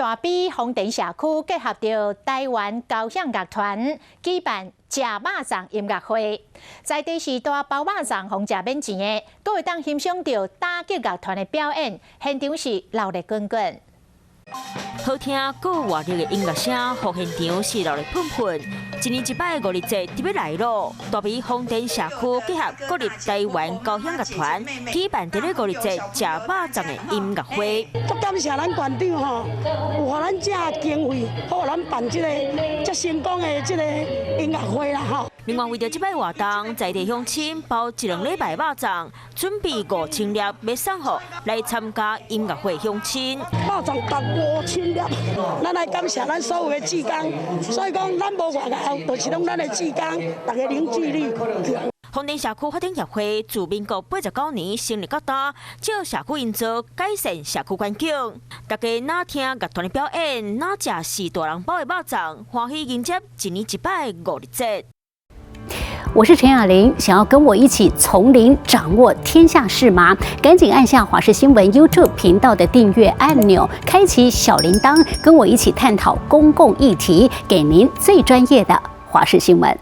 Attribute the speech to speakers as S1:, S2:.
S1: 大埤豐田社區結合著臺灣交響樂團舉辦食肉粽音樂會，在地是大包肉粽予人食免錢的，閣會當欣賞著打擊樂團的表演，現場是鬧熱滾滾。
S2: 好聽閣活躍的音樂聲，予現場是熱鬧噴噴。一年一擺五日節特別來咯！大埤豐田社區結合國立臺灣交響樂團舉辦佇咧五日節食肉粽的音樂會。
S3: 足感謝咱縣長吼，有予咱這經費，予咱辦這個遮成功的這个音樂會啦吼。
S2: 另外，為著這擺活動，在地鄉親包一兩禮拜肉粽，準備5000粒，欲送予來參加音樂會鄉親。
S3: 肉粽達5000粒，咱來感謝咱所有的志工，所以講咱無外後，就是攏咱的志工，大家凝聚力強。
S2: 豐田社區發展協會自民國89年成立到今，藉社區營造改善社區環境。大家若聽樂團的表演，若食序大人包的肉粽，歡喜迎接一年一擺五日節。
S4: 我是陳雅玲，想要跟我一起從零掌握天下事嗎？趕緊按下華視新聞 YouTube 頻道的訂閱按鈕，開啟小鈴鐺，跟我一起探討公共議題，給您最專業的華視新聞。